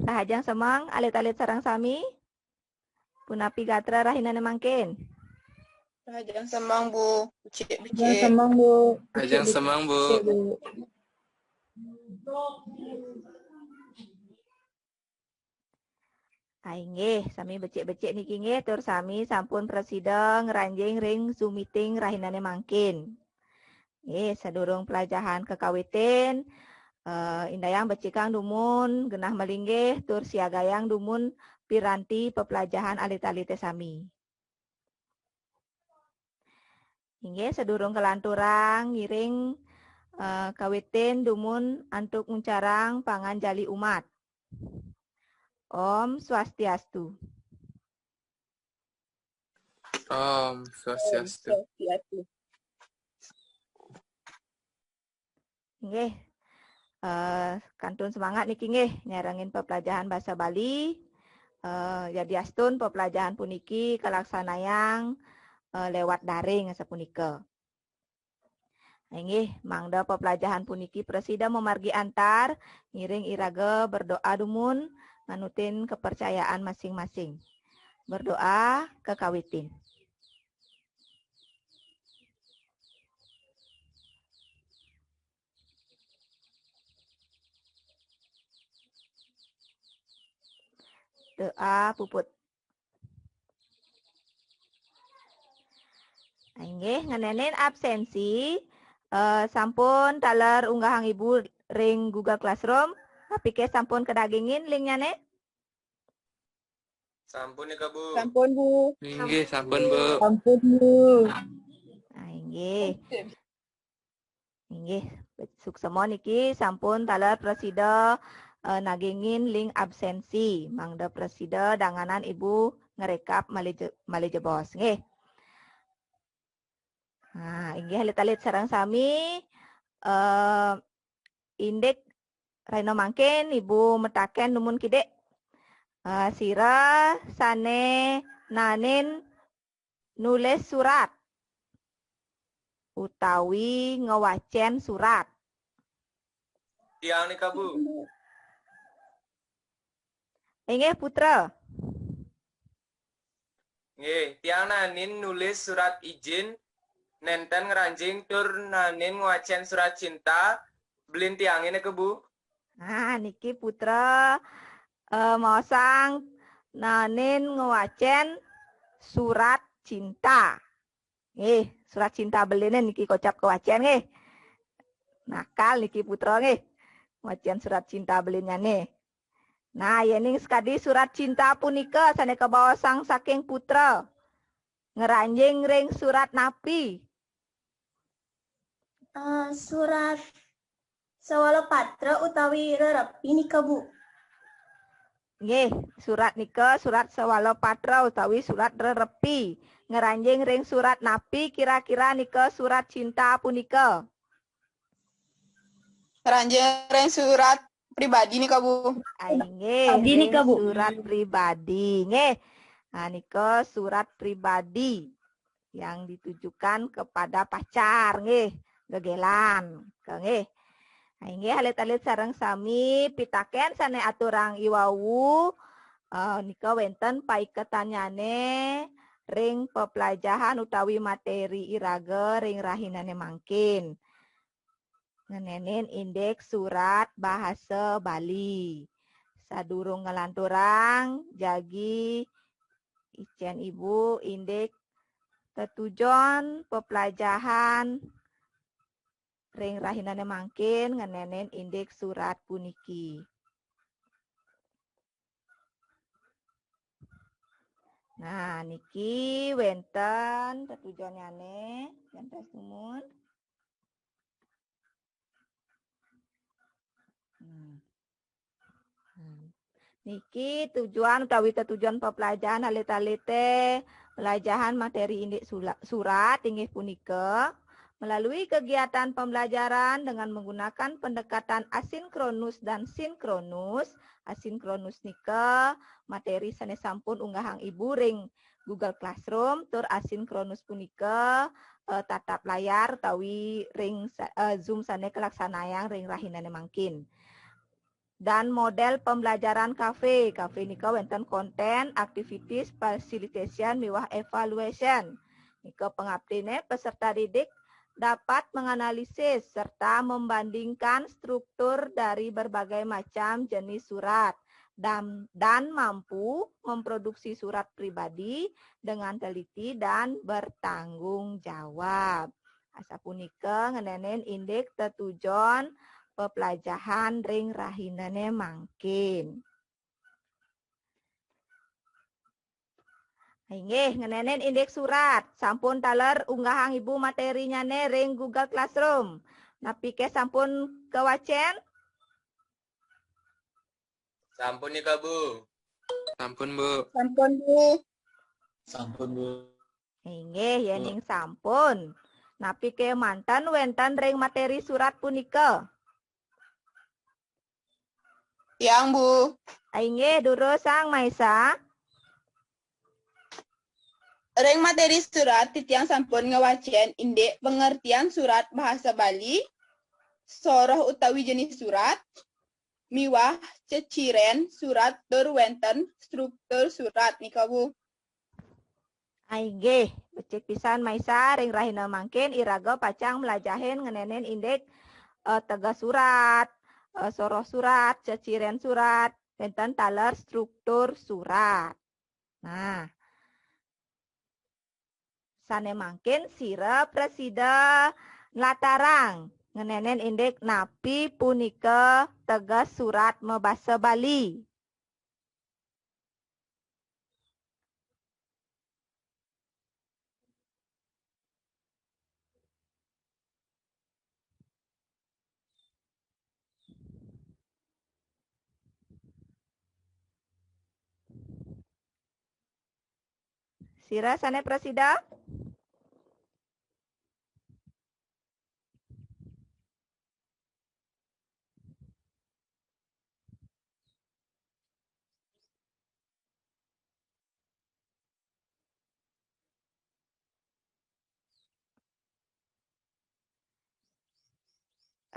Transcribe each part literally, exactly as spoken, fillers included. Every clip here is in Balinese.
Rahajeng semeng, alit-alit sareng sami. Punapi gatra rahinané mangkin? Rahajeng semeng, Bu. Becik-becik. Rahajeng semeng, Bu. Rahajeng semeng, Bu. Becik, Bu. Ah, inggih, sami becik-becik niki nggih, tur sami sampun prasida ngranjing ring Zoom meeting rahinané mangkin. Nggih, sadurung pelajahan kakawitin, eh, indayang becikang dumun genah malinggih tur siagayang dumun piranti pepelajahan alit-alité sami. Inggih, sadurung kalanturang ngiring, eh, kawitin dumun antuk nguncarang panganjali umat. Om Swastiastu. Om Swastiastu. Nggih. Eh, kantun semangat niki nggih nyarengin pepelajahan basa Bali. Eh, yadiastun pepelajahan puniki kalaksanayang, eh, lewat daring sapunika. Inggih, mangda pepelajahan puniki prasida mamargi antar, ngiring iraga berdoa dumun nganutin kepercayaan masing-masing. Berdoa kakawitin. Doa puput. Inggih, ngenénin absensi, eh, sampun taler unggahang Ibu ring Google Classroom. Apike sampun kadagingin linknyané? Sampun nika, Bu. Sampun, Bu. Inggih, sampun, Bu. Sampun, Bu. Nah, inggih. Inggih, suksema niki sampun taler prasida, eh, nagingin link absensi. Mangda prasida danganan Ibu ngrekap malih je-, malih jebos. Nggih. Nah, inggih alit-alit sareng sami, eh, indik rahina mangkin Ibu mataken dumun kidik. Eh, sira sané naenin nulis surat utawi ngwacén surat. Tiang nika, Bu. Inggih, Putra. Nggih, tiang naenin nulis surat ijin, nénten ngranjing tur naenin ngwacén surat cinta, belin tiangé nika, Bu. Nah, niki Putra, eh, maosang naenin ngwacén surat cinta. Nggih, surat cinta beliné niki kocap kawacén nggih. Nakal niki Putra nggih. Ngwacén surat cinta belinnyané. Nah, yéning sakadi surat cinta punika sané kabaosang saking Putra. Ngranjing ring surat napi? Eh, surat sawala patra utawi rerepi nika, Bu. Nggih, surat nika surat sawala patra utawi surat rerepi. Ngranjing ring surat napi kira-kira nika surat cinta punika? Ngranjing ring surat pribadi nika, Bu. Ah, inggih, Pribadi nika, ring Bu. Surat pribadi, nggih. Nah, nika surat pribadi yang ditujukan kepada pacar, nggih, gegelan, ke, nggih. Nah, inggih alit-alit sareng sami pitaken sané aturang iwau, eh, nika wénten paiketannyane ring peplajahan utawi materi iraga ring rahinane mangkin. Ngenenin indik surat bahasa Bali. Sadurung nglanturang, jagi icen Ibu indik tetujon peplajahan ring rahinane mangkin ngenenin indik surat puniki. Nah, niki wenten tetujonnyane, wenten sumun. Hmm. Hmm. Niki tujuan utawi tetujon pepelajahan alit-alite pelajahan materi indik sula-, surat inggih punika melalui kegiatan pembelajaran dengan menggunakan pendekatan asinkronus dan sinkronus. Asinkronus nika materi sane sampun unggahang Ibu ring Google Classroom, tur asinkronus punika, eh, tatap layar utawi ring sa-, eh, Zoom sane kalaksanayang ring rahinane mangkin. dan model pembelajaran kafe. Kafe nika wénten konten, activities, facilitation miwah evaluation. Nika pangaptiné, peserta didik dapat menganalisis serta membandingkan struktur dari berbagai macam jenis surat dan, dan mampu memproduksi surat pribadi dengan teliti dan bertanggung jawab. Asapunika ngenénin indik tetujon pepelajahan ring rahinané mangkin. Inggih, ngenénin indik surat. Sampun taler unggahang Ibu materinyané ring Google Classroom. Napiké sampun kawacén? Sampun nika, Bu. Sampun, Bu. Sampun, Bu. Sampun, Bu. Inggih, yéning sampun. Napiké manten wénten ring materi surat punika? Tiang, Bu. Inggih, durusang Maisa. Ring materi surat titiang sampun ngwacén indik pengertian surat bahasa Bali, soroh utawi jenis surat, miwah ceciren surat tur wénten struktur surat nika, Bu. Inggih, becik pisan Maisa, ring rahina mangkin iraga pacang mlajahin ngenénin indik eh, teges surat, eh, soroh surat, ceciren surat, wénten taler struktur surat. Nah, sané mangkin sira prasida nlatarang ngenénin indik napi punika teges surat mabasa Bali. Sira sané prasida?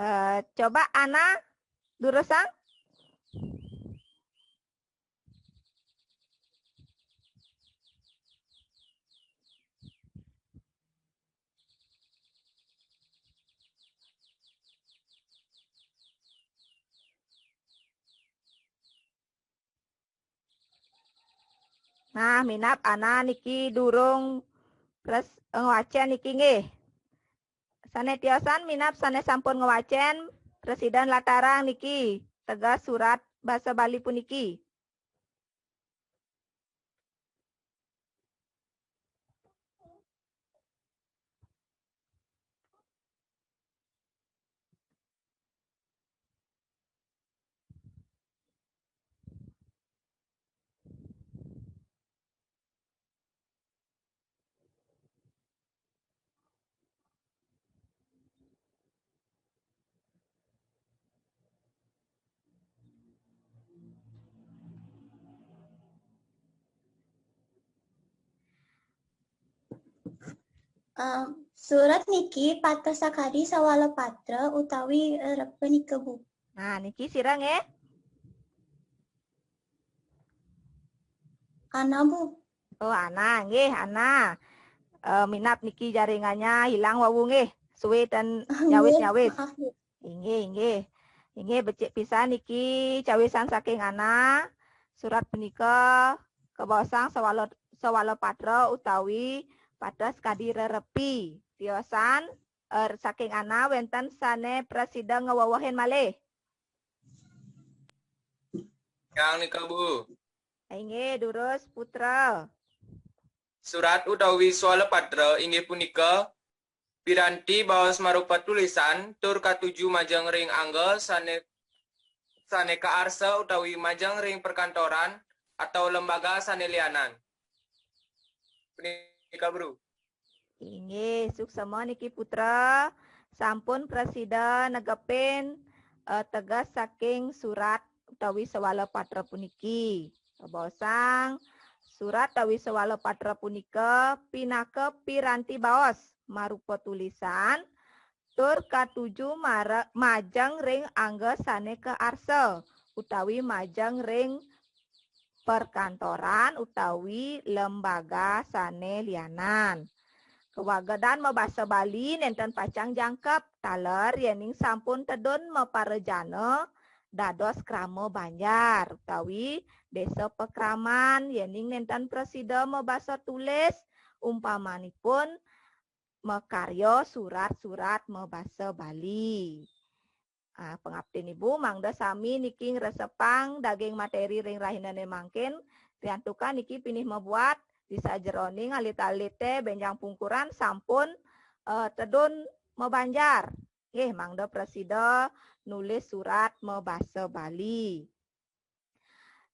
Eh, coba Ana durusang. Nah, minab Ana niki durung pres ngwacén niki nggih. Sané tiosan minab sané sampun ngwacén, prasida nlatarang niki teges surat basa Bali puniki. Em, surat niki pateh sakadi sawala patra utawi rerepa nika, Bu. Nah, niki sira nggih? Ana, Bu. Oh, Ana, nggih, Ana. Eh, minab niki jaringannya hilang wau nggih. Suwe dan nyawis-nyawis. Inggih, inggih. Inggih, becik pisan niki cawisan saking Ana. Surat punika kabaosang sawala, sawala patra utawi patra sakadi rerepi. Tiosan, er, saking Ana wénten sané prasida ngawewehin malih. Yang nika, Bu. Inggih, durus Putra. Surat utawi swala patra inggih punika piranti baos marupa tulisan tur katuju majeng ring angga sané sané kaarsa utawi majeng ring perkantoran atau lembaga sané lianan. Punika, Bu. Inggih, suksema niki Putra. Sampun prasida negepin eh, teges saking surat utawi sawala patra puniki. Kabaosang surat utawi sawala patra punika pinaka piranti baos marupa tulisan tur katuju mara-, majeng ring angga sané kaarsa. utawi majeng ring perkantoran utawi lembaga sane lianan. Kawagedan mabasa Bali nenten pacang jangkep, taler yening sampun tedun maparejana dados krama banjar utawi desa pakraman, yening nenten prasida mabasa tulis, umpamanipun makarya surat-surat mabasa Bali. Ah, pangaptin Ibu, mangda sami niki ngresepang daging materi ring rahinane mangkin, riantukan niki pinih mabuat di sajeroning alit-alite benjang pungkuran sampun, eh, tedun mabanjar. Nggih, mangda prasida nulis surat mabasa Bali.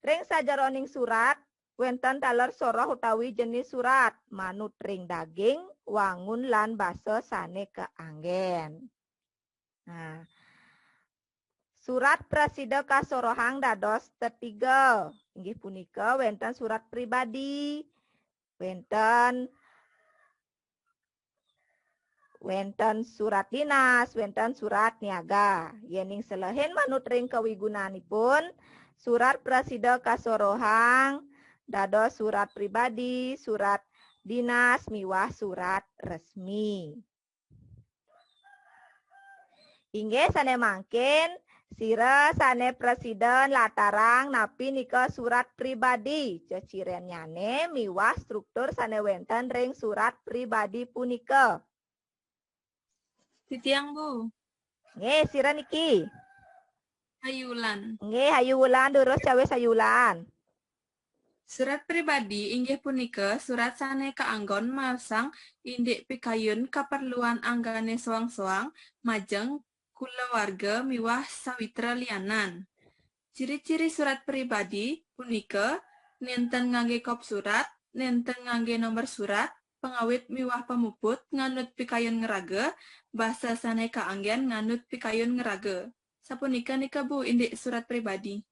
Ring sajeroning surat, wenten taler soroh utawi jenis surat, manut ring daging, wangun lan basa sane kaanggen. Nah, surat prasida kasorohang dados tetiga, inggih punika wenten surat pribadi, wenten wenten surat dinas, wenten surat niaga. Yening selehin manut ring kawigunanipun, surat prasida kasorohang dados surat pribadi, surat dinas miwah surat resmi. Inggih sane mangkin, sira sane prasida nlatarang napi nika surat pribadi, cecirennyane miwah struktur sane wenten ring surat pribadi punika. Titiang, Bu. Nggih, sira niki? Ayu Wulan. Nggih, Ayu Wulan, durus cawis Ayu Wulan. Surat pribadi inggih punika surat sane kaanggon maosang indik pikayun kaperluan anggane soang-soang majeng kulawarga miwah sawitra lianan. Ciri-ciri surat pribadi punika nenten ngangge kop surat, nenten ngangge nomor surat, pangawit miwah pamuput nganut pikayun ngraga, basa sane kaanggen nganut pikayun ngraga. Sapunika nika, Bu, indik surat pribadi.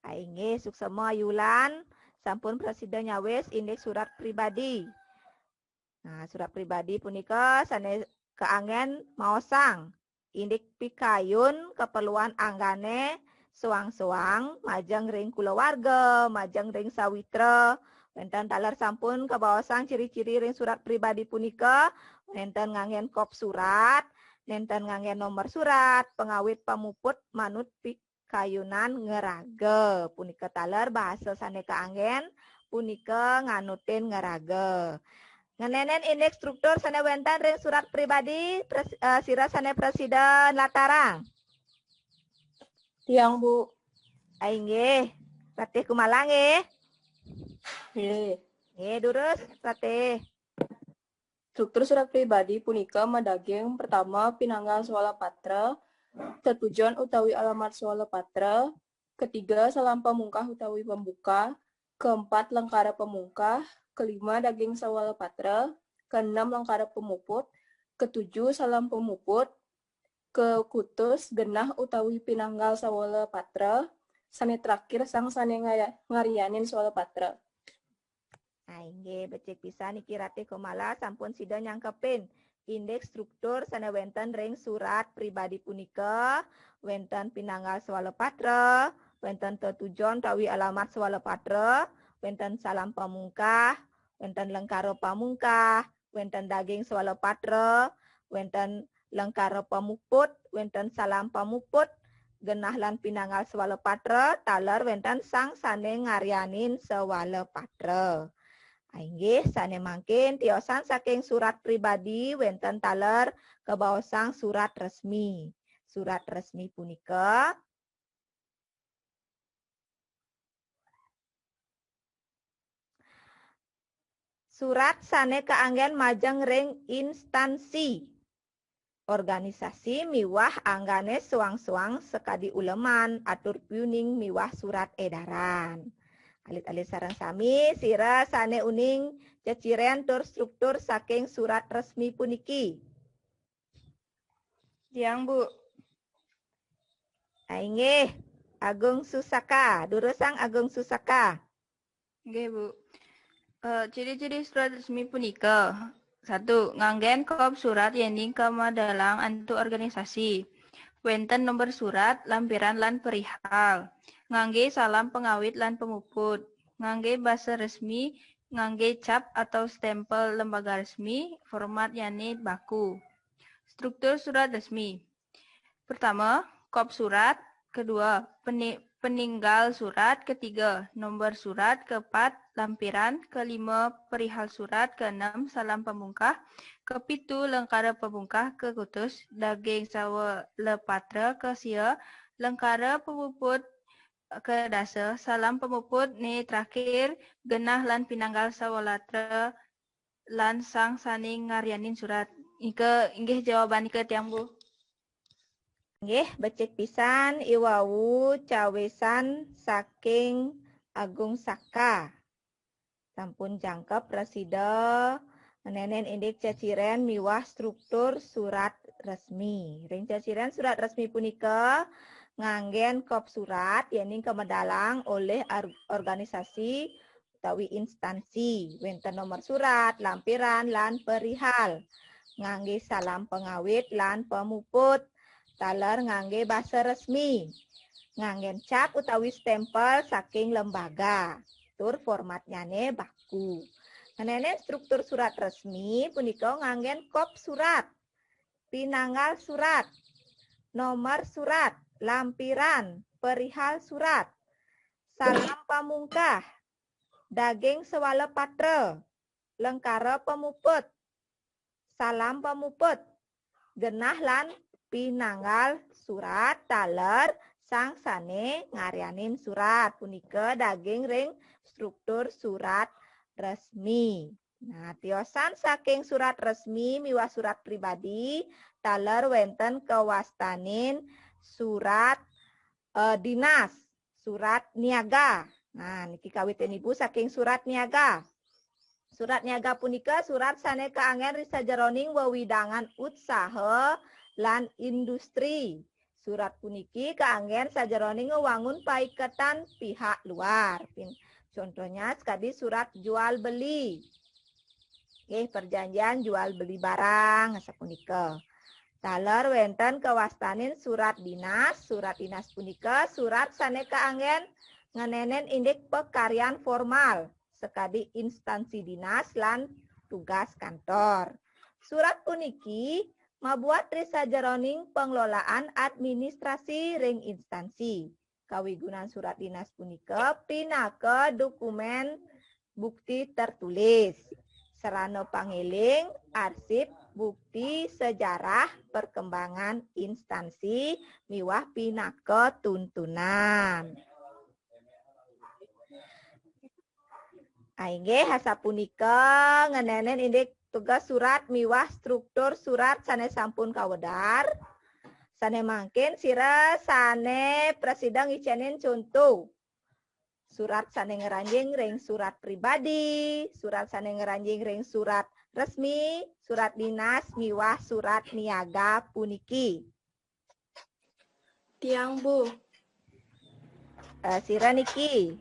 Ah, inggih, suksema Ayu Wulan, sampun prasida nyawis indik surat pribadi. Nah, surat pribadi punika sane kaanggen maosang indik pikayun keperluan anggane soang-soang majeng ring kulawarga, majeng ring sawitra. Wenten taler sampun kabaosang ciri-ciri ring surat pribadi punika, nenten nganggen kop surat, nenten nganggen nomor surat, pangawit pamuput manut pikayunan ngraga. Punika taler basa sane kaanggen, punika nganutin ngraga. Ngenenen indik struktur sane wenten ring surat pribadi, pres-, eh, sira sane prasida nlatarang. Tiang, Bu. Ah, inggih. Ratih Kumala nggih. Nggih. Nggih, durus, Ratih. Struktur surat pribadi punika madaging pertama pinanggal swala patra, tetujon utawi alamat swala patra, ketiga salam pamungkah utawi pembuka, keempat lengkara pamungkah, kelima daging swala patra, keenam lengkara pamuput, ketujuh salam pamuput, kekutus genah utawi pinanggal swala patra, sane terakhir sang sane ngaya-, ngarianin swala patra. Ah, inggih, becik pisan niki Ratih Kumala sampun sida nyangkepin indik struktur sane wenten ring surat pribadi punika, wenten pinanggal swala patra, wenten tetujon utawi alamat swala patra, wenten salam pamungkah, wenten lengkara pamungkah, wenten daging swala patra, wenten lengkara pamuput, wenten salam pamuput, genah lan pinanggal swala patra, taler wenten sang sane ngarianin swala patra. Ah, inggih, sane mangkin tiosan saking surat pribadi wenten taler kabaosang surat resmi. Surat resmi punika surat sane kaanggen majeng ring instansi, organisasi miwah anggane soang-soang sakadi uleman, atur piuning miwah surat edaran. Alit-alit sareng sami, sira sane uning ceciren tur struktur saking surat resmi puniki. Tiang, Bu. Ah, inggih, Agung Susaka, durusang Agung Susaka. Nggih, Bu. Eh, ciri-ciri surat resmi punika, satu, nganggen kop surat yening kamedalang antuk organisasi. Wénten nomor surat, lampiran, lan perihal. Nganggé salam pengawit lan pemuput. Nganggé basa resmi, nganggé cap atau stempel lembaga resmi, formatnyané baku. Struktur surat resmi. Pertama, kop surat. Kedua, peni- peninggal surat. Ketiga, nomor surat. Keempat, lampiran. Kelima, perihal surat. Keenam, salam pamungkah. Kepitu, lengkara pamungkah. Kekutus, daging sawalapatra. Kesia, lengkara pamuput. Kedasa, salam pamuput. Né terakhir, genah lan pinanggal sawalatra lan sang sané ngaryanin surat. Nika inggih jawaban nika tiang, Bu. Nggih, becik pisan iwau cawisan saking Agung Saka. Sampun jangkep prasida ngenenen indik ceciren miwah struktur surat resmi. Ring ceciren surat resmi punika nganggén kop surat yéning kamedalang olih ar- organisasi utawi instansi. Wénten nomor surat, lampiran, lan perihal. Nganggé salam pengawit lan pamuput. Taler nganggé basa resmi. Nganggén cap utawi stempel saking lembaga. Tur formatnyané baku. Ngenenen struktur surat resmi punika nganggén kop surat, pinanggal surat, nomor surat, lampiran, perihal surat, salam pamungkah, daging sawalapatra, lengkara pamuput, salam pamuput, genah lan pinanggal surat taler sang sané ngaryanin surat. Punika daging ring struktur surat resmi. Nah, tiosan saking surat resmi miwah surat pribadi taler wénten kawastanin surat eh, dinas, surat niaga. Nah, niki kawitin Ibu saking surat niaga. Surat niaga punika surat sané kaanggén ri sajeroning wewidangan utsaha lan industri. Surat puniki kaanggén sajeroning ngewangun paiketan pihak luar. Pin- Contohnya sekadi surat jual beli. Nggih, perjanjian jual beli barang sapunika. Taler wénten kawastanin surat dinas. Surat dinas punika surat sané kaanggén ngenenen indik pakaryan formal sakadi instansi dinas lan tugas kantor. Surat puniki mabuat ri sajeroning pengelolaan administrasi ring instansi. Kawigunan surat dinas punika pinaka dokumen bukti tertulis, sarana pangeling, arsip, bukti sejarah perkembangan instansi miwah pinaka tuntunan. Ah, inggih, asapunika ngenenen indik tugas surat miwah struktur surat sané sampun kawedar. Sané mangkin sira sané prasida ngicénin conto. Surat sané ngranjing ring surat pribadi, surat sané ngranjing ring surat resmi, surat dinas miwah surat niaga puniki. Tiang, Bu. Eh, sira niki?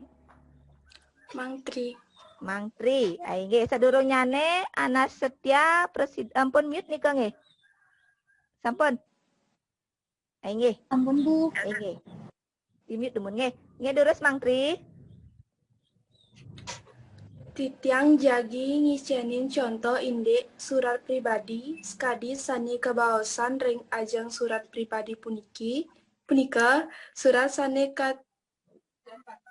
Mangtri. Mangtri. Ah, inggih, sadurungnyané Anastasia presid ampun mute nika nggih. Sampun. Ah, inggih. Ampun, Bu. Inggih. Di mute dumun nggih. Nggih, durus Mangtri. Titiang jagi ngicénin conto indik surat pribadi sakadi sané kabaosan ring ajeng surat pribadi puniki. Punika surat sané kat-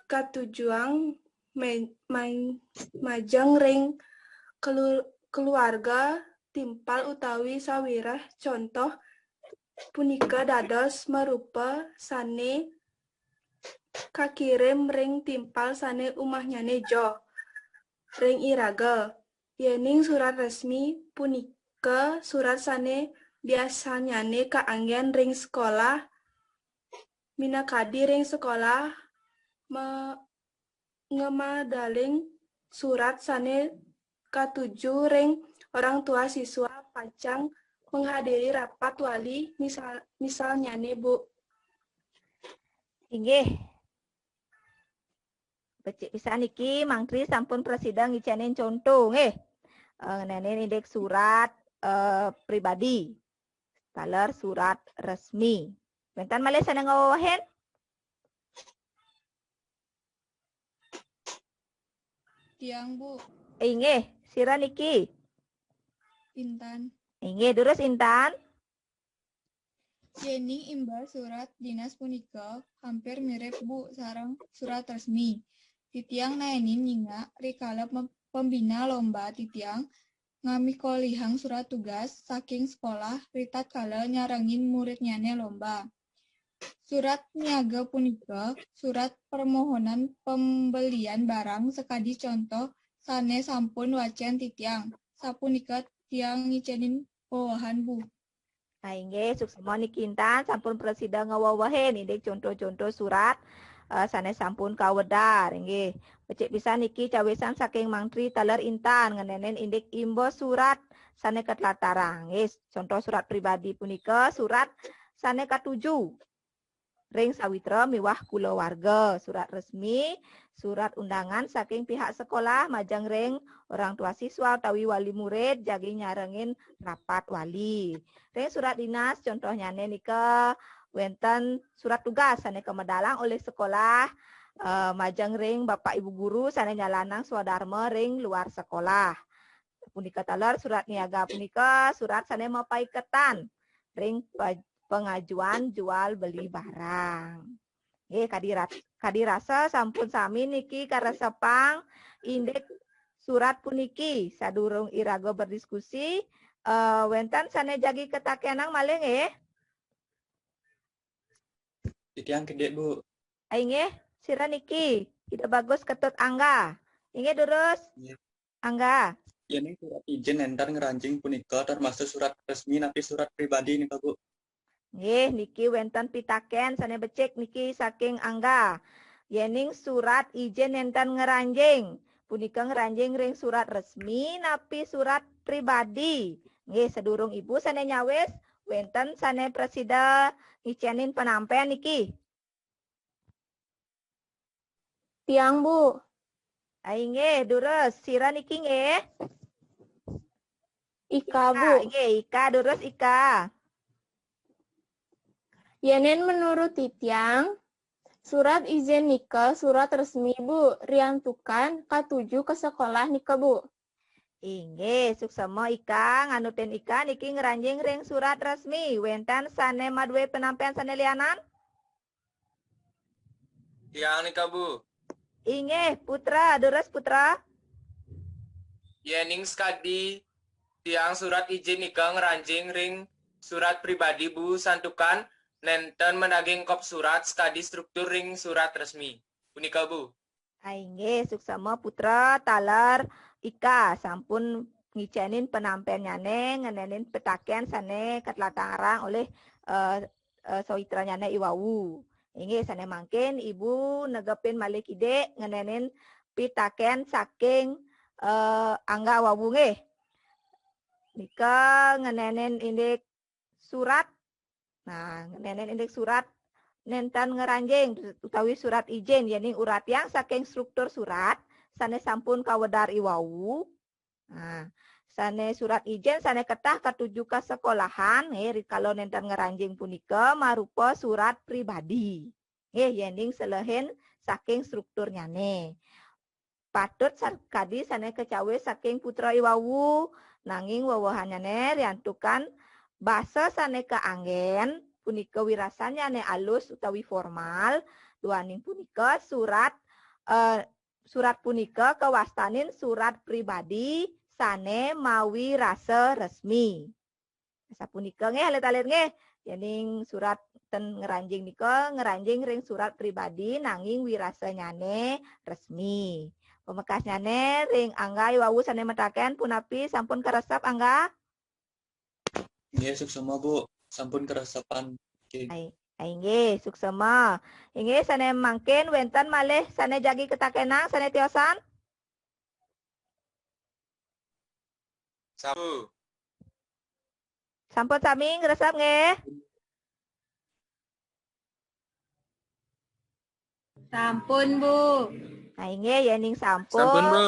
katujuang me- mai- majeng ring kelu- keluarga, timpal utawi sawiréh. Conto punika dados marupa sané kakirim ring timpal sané umahnyané joh ring iraga. Yéning surat resmi punika surat sané biasanyané kaanggén ring sekolah, minakadi ring sekolah me- ngemedaling surat sané katuju ring orang tua siswa pacang menghadiri rapat wali, misal misalnyané, Bu. Inggih. Becik pisan niki, Mangtri sampun prasida ngicénin conto nggih. Eh, ngenénin indik surat eh, pribadi. Taler surat resmi. Wénten malih sané ngawewehin? Tiang, Bu. Inggih, sira niki? Intan. Inggih, durus Intan. Yéning imbal surat dinas punika hampir mirip, Bu, sareng surat resmi. Titiang naenin nyingak rikala pem- pembina lomba titiang ngamikolihang surat tugas saking sekolah ritatkala nyarengin muridnyané lomba. Surat niaga punika surat permohonan pembelian barang sakadi contoh sané sampun wacén titiang. Sapunika tiang ngicénin wewehan, Bu. Nah, inggih, suksma niki Intan sampun prasida ngawewehin indik contoh-contoh surat eh, sané sampun kawedar. Inggih, becik pisan niki cawisan saking mangtri taler Intan ngenénin indik imba surat sané katlatarang. Inggih, contoh surat pribadi punika surat sané katuju ring sawitra miwah kulawarga, surat resmi, surat undangan saking pihak sekolah majeng ring orang tua siswa utawi wali murid jagi nyarengin rapat wali. Ring surat dinas contohnyané nika wénten surat tugas sané kamedalang olih sekolah eh, majeng ring Bapak Ibu guru sané nyalanang swadarma ring luar sekolah. Punika taler surat niaga punika surat sané mapaiketan ring pa- pengajuan jual beli barang. Nggih, kadi rat- kadi rasa sampun sami niki karesepang indik surat puniki. Sadurung iraga berdiskusi, eh, wénten sané jagi katakénang malih nggih? Titiang kedék, Bu. Inggih, sira niki, Ida Bagus Ketut Angga. Inggih, durus. Iya. Angga. Yéning surat izin nénten ngranjing punika termasuk surat resmi napi surat pribadi nika, Bu? Nggih, niki wénten pitakén sané becik niki saking Angga. Yéning surat izin nénten ngranjing, punika ngranjing ring surat resmi napi surat pribadi? Nggih, sadurung Ibu sané nyawis, wénten sané prasida ngicénin penampén niki. Tiang, Bu. Ah, inggih, durus. Sira niki nggih? Ika, Bu. Nggih, Ika, durus Ika. Yénén menurut titiang, surat izin nika surat resmi, Bu, riantukan katuju ka sekolah nika, Bu. Inggih, suksema Ika, nganutin Ika niki ngranjing ring surat resmi. Wénten sané madué penampén sané lianan? Tiang nika, Bu. Inggih, Putra, durus Putra. Yéning sakadi tiang surat izin nika ngranjing ring surat pribadi, Bu, santukan nénten madaging kop surat sakadi struktur ring surat resmi. Punika, Bu. Ah, inggih, suksema Putra, taler Ika sampun ngicénin penampénnyané ngenénin pitakén sané katlatarang olih eh, eh, sawitrannyané iwau. Inggih, sané mangkin Ibu negepin malih kidik ngenénin pitakén saking eh, Angga wau nggih. Nika ngenénin indik surat. Nah, ngenénin indik surat nénten ngranjing utawi surat izin, yéning uratiang saking struktur surat sané sampun kawedar iwau. Nah, sané surat izin sané ketah katuju ka sekolahan, nggih, rikala nénten ngranjing punika marupa surat pribadi. Nggih, yéning selehin saking strukturnyané. Patut sakadi sané kacawis saking Putra iwau, nanging wewehannyané riantukan basa sané kaanggén punika wirasannyané alus utawi formal, duaning punika surat eh, surat punika kawastanin surat pribadi sané mawirasa resmi. Sapunika nggih alit-alit nggih. Yéning surat ten ngranjing nika ngranjing ring surat pribadi nanging wirasannyané resmi. Pamekasnyané ring Angga iwau sané mataken punapi sampun karesep Angga? Nggih, suksema, Bu. Sampun karesepan. Oke. Ai, ai, inggih, suksema. Inggih, sané mangkin wénten malih sané jagi katakenang sané tiosan? Sampun. Sampun sami ngresep nggih? Sampun, Bu. Nah, inggih, yéning sampun. Sampun, Bu.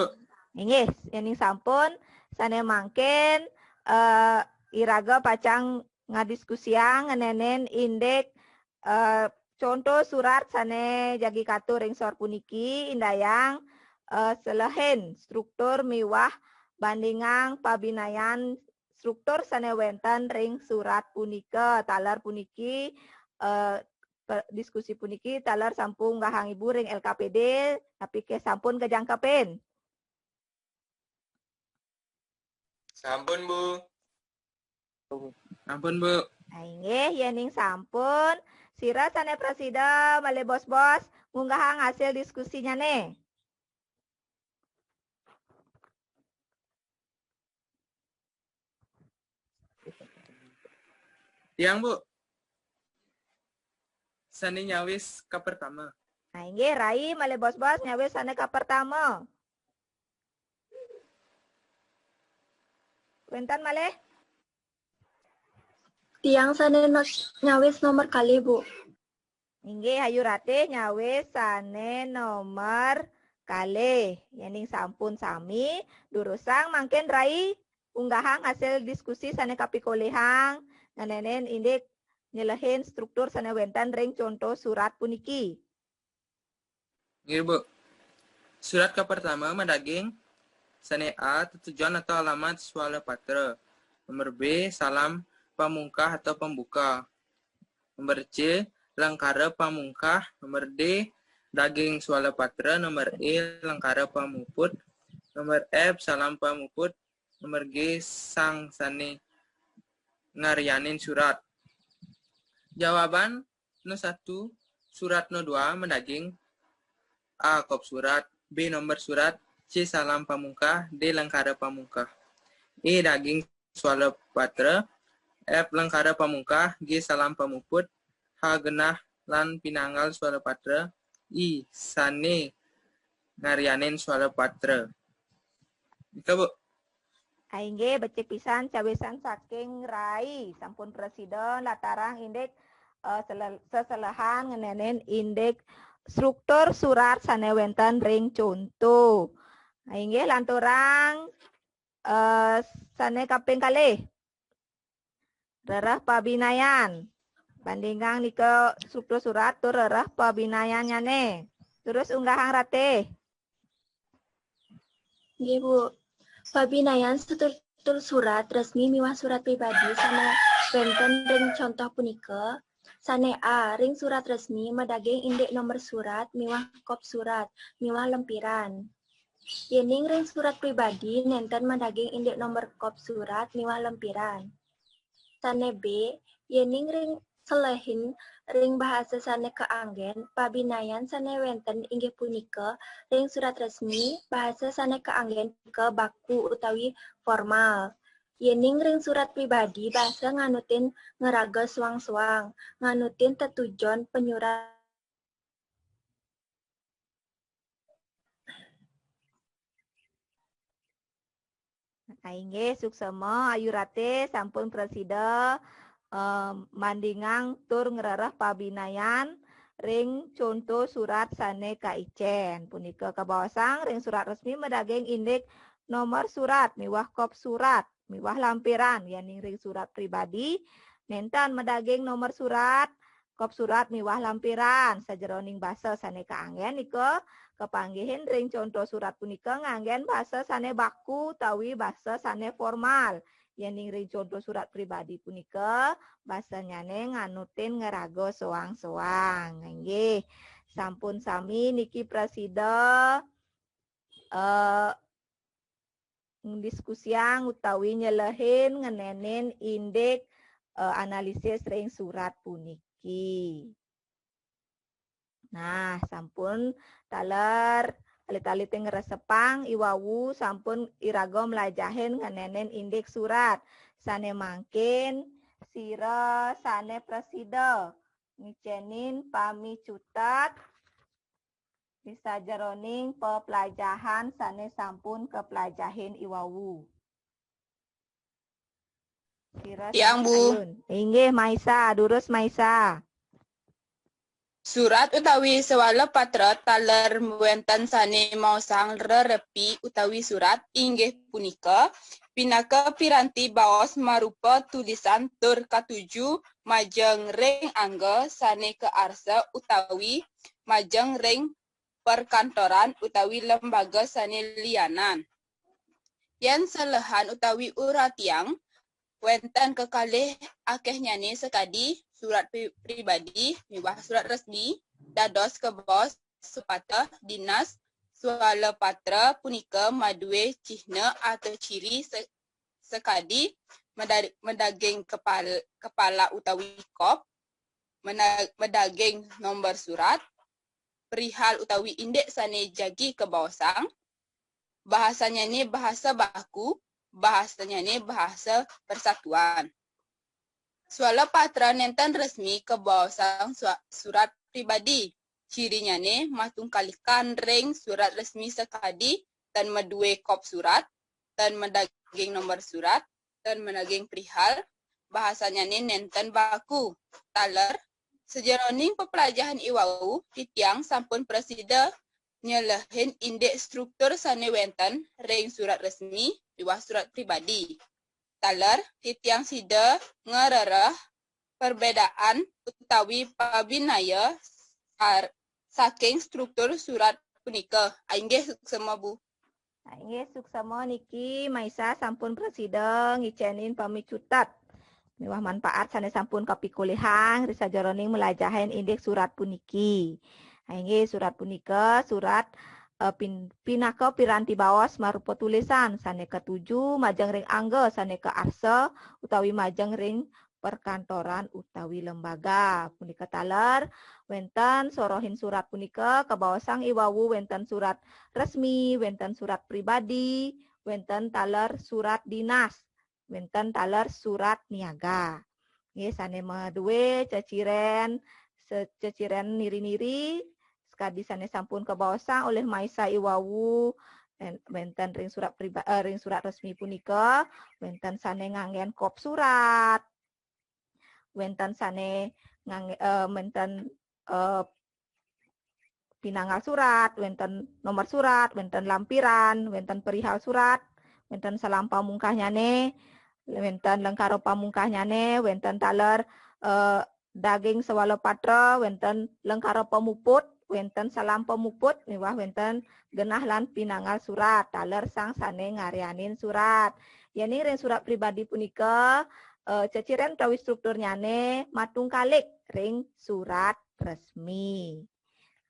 Inggih, yéning sampun, sané mangkin eh, iraga pacang ngadiskusiang ngenénin indik eh, conto surat sane jagi katur ring sor puniki, indayang, eh, selehin struktur miwah bandingang pabinayan struktur sane wenten ring surat punika. Taler puniki, eh, pe-, diskusi puniki taler sampun unggahang Ibu ring L K P D, napike sampun kajangkepin? Sampun, Bu. Sampun, Bu. Nah, inggih, yening sampun, sira sane prasida malih bos-bos ngunggahang hasil diskusinyane. Tiang, Bu. Sane nyawis kapertama. Nah, inggih, rai malih bos-bos nyawis sane kapertama. Wenten malih? Tiang sane no-, nyawis nomor kalih, Bu. Inggih, Ayu Ratih nyawis sane nomor kalih. Yening sampun sami, durusang mangkin rai unggahang hasil diskusi sane kapikolihang, ngenenin indik nyelehin struktur sane wenten ring conto surat puniki. Nggih, Bu. Surat kapertama madaging sane A, tetujon atau alamat swala patra. Nomor B, salam pamungkah atau pembuka. Nomor C, lengkara pamungkah. Nomor D, daging swala patra. Nomor E, lengkara pamuput. Nomor F, salam pamuput. Nomor G, sang sane ngaryanin surat. Jawaban, no satu, surat no dua madaging A, kop surat, B, nomor surat, C, salam pamungkah, D, lengkara pamungkah. E, daging swala patra, F, lengkara pamungkah, G, salam pamuput, H, genah lan pinanggal swala patra, I, sane ngaryanin swala patra. Nika, Bu. Ah, inggih, becik pisan cawisan saking rai. Sampun prasida nlatarang indik, eh, sele-, seselehan ngenenin indik struktur surat sane wenten ring conto. Ah, inggih, lanturang, eh, sane kaping kalih. Rereh pabinayan. Bandingang nika struktur surat tur rereh pabinayannyane. Terus unggahang Ratih. Nggih, Bu. Pabinayan struktur surat resmi miwah surat pribadi sane wenten ring conto punika. Sane A, ring surat resmi madaging indik nomor surat miwah kop surat miwah lempiran. Yening ring surat pribadi nenten madaging indik nomor kop surat miwah lempiran. Sane B, yening ring selehin ring bahasa sane kaanggen, pabinayan sane wenten inggih punika ring surat resmi, bahasa sane kaanggen punika baku utawi formal. Yening ring surat pribadi, bahasa nganutin ngeraga suang-suang, nganutin tetujon penyurat. Ah, inggih, suksema, Ayu Ratih sampun prasida, eh, mandingang tur ngrereh pabinayan ring conto surat sane kaicen. Punika kabaosang ring surat resmi madaging indik nomor surat miwah kop surat miwah lampiran, yening ring surat pribadi nenten madaging nomor surat, kop surat miwah lampiran sajeroning basa sane kaanggen nika kapanggihin ring conto surat punika nganggen basa sane baku utawi basa sane formal. Yening ring conto surat pribadi punika basanyane nganutin ngeraga soang-soang. Inggih, sampun sami niki prasida, eh, ngdiskusiang utawi nyelehin ngenenin indik, eh, analisis ring surat puniki. Nah, sampun taler alit-alite ngresepang iwau sampun iraga mlajahin ngenenin indik surat. Sane mangkin sira sane prasida ngicenin pamicutet di sajeroning peplajahan sane sampun kaplajahin iwau. Sira Tiang, sane Bu. Ayun. Inggih, Maisa, durus Maisa. Surat utawi swala patra taler wenten sane maosang rerepi utawi surat, inggih punika Pinaka piranti baos marupa tulisan tur katuju majeng ring angga sane kaarsa utawi majeng ring perkantoran utawi lembaga sane lianan. Yen selehan utawi uratiang, wenten kekalih akehnyane sakadi surat pri-, pribadi miwah surat resmi dados kabaos supata dinas swalapatra punika madue cihna atau ciri se-, sakadi meda-, medaging kepal-, kepala utawi kop, mena-, medaging nomor surat, perihal utawi indik sane jagi kabaosang, bahasanyane bahasa baku, bahasanyane bahasa persatuan. Swalapatra nenten resmi kabaosang sua-, surat pribadi. Cirinyane matungkalikan ring surat resmi sakadi tan madue kop surat, tan madaging nomor surat, tan madaging perihal, bahasanyane nenten baku. Taler, sajeroning peplajahan iwau, titiang sampun prasida nyelehin indik struktur sane wenten ring surat resmi miwah surat pribadi. Taler, titiang sida ngrereh perbedaan utawi pabinaya sar-, saking struktur surat punika. Ah, inggih, suksema, Bu. Ah, inggih, suksema niki Maisa sampun prasida ngicenin pamicutet miwah manfaat sane sampun kapikolihang ri sajeroning mlajahin indik surat puniki. Ah, inggih, surat punika surat, eh, pin-, pinaka piranti baos marupa tulisan sane katuju majeng ring angga sane kaarsa utawi majeng ring perkantoran utawi lembaga. Punika taler wenten sorohin surat punika kabaosang iwau wenten surat resmi, wenten surat pribadi, wenten taler surat dinas, wenten taler surat niaga. Nggih, sane madue ceciren, se-, ceciren niri-niri, sakadi sane sampun kabaosang olih Maisa iwau, en-, wenten ring surat priba-, eh, ring surat resmi punika, wenten sane nganggen kop surat, wenten sane ngangge-, eh, wenten, eh, pinanggal surat, wenten nomor surat, wenten lampiran, wenten perihal surat, wenten salam pamungkasnyane, wenten lengkara pamungkasnyane, wenten taler, eh, daging swalapatra, wenten lengkara pamuput, wenten salam pamuput, miwah wenten genah lan pinanggal surat, taler sang sane ngaryanin surat. Yening ring surat pribadi punika, eh, ceciren utawi strukturnyane matungkalik ring surat resmi.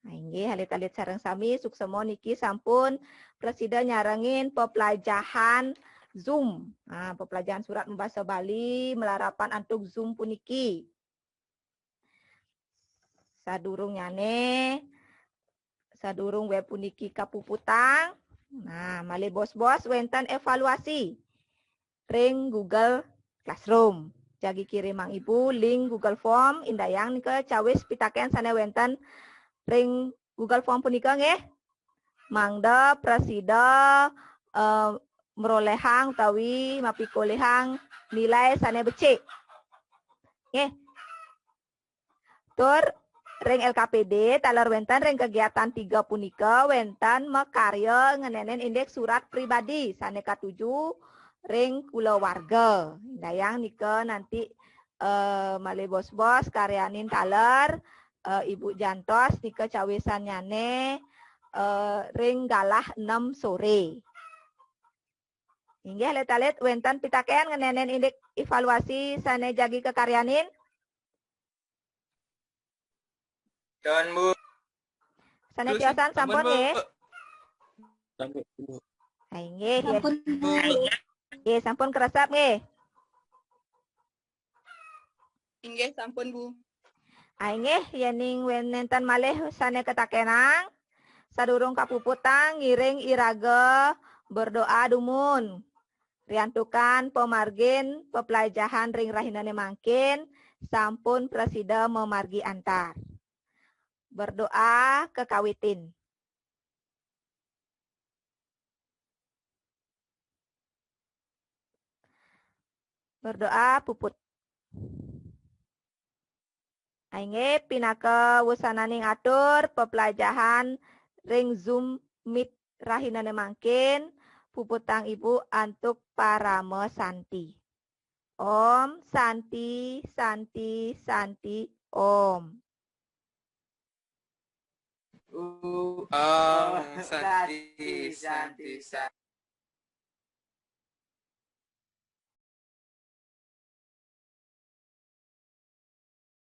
Nah, inggih, alit-alit sareng sami, suksema niki sampun prasida nyarengin peplajahan Zoom. Nah, peplajahan surat mabasa Bali malarapan antuk Zoom puniki. Sadurungnyane, sadurung web puniki kapuputang, nah, malih bos-bos wenten evaluasi ring Google Classroom. Jagi kirimang Ibu link Google Form, indayang nika cawis pitaken sane wenten ring Google Form punika nggih. Mangda prasida, eh, mrolehang utawi mapikolihang nilai sane becik. Nggih. Tur ring L K P D taler wenten ring kegiatan tiga punika wenten makarya ngenenin indik surat pribadi sane katuju ring kulawarga. Indayang nika nanti, eh, malih bos-bos karyanin taler, eh, Ibu jantos nika cawisannyane, eh, ring galah enam sore. Inggih, alit-alit wenten pitaken ngenenin indik evaluasi sane jagi kakaryanin? Don, Bu. Sane tiosan sampun, Bu. Sampun, Bu. Ah, inggih, ya. Sampun, Bu. Nggih, sampun keresep nggih. Inggih, sampun, Bu. Ah, inggih, yening wen-, nenten malih sane katakenang, sadurung kapuputang ngiring iraga berdoa dumun. Riantukan pamargin peplajahan ring rahinane mangkin sampun prasida mamargi antar. Berdoa kakawitin. Berdoa puput. Inggih, pinaka wusananing atur peplajahan ring Zoom Meet rahinane mangkin, puputang Ibu antuk Parama Santi. Om Santi, Santi, Santi, Om. Om Santi, Santi, Santi.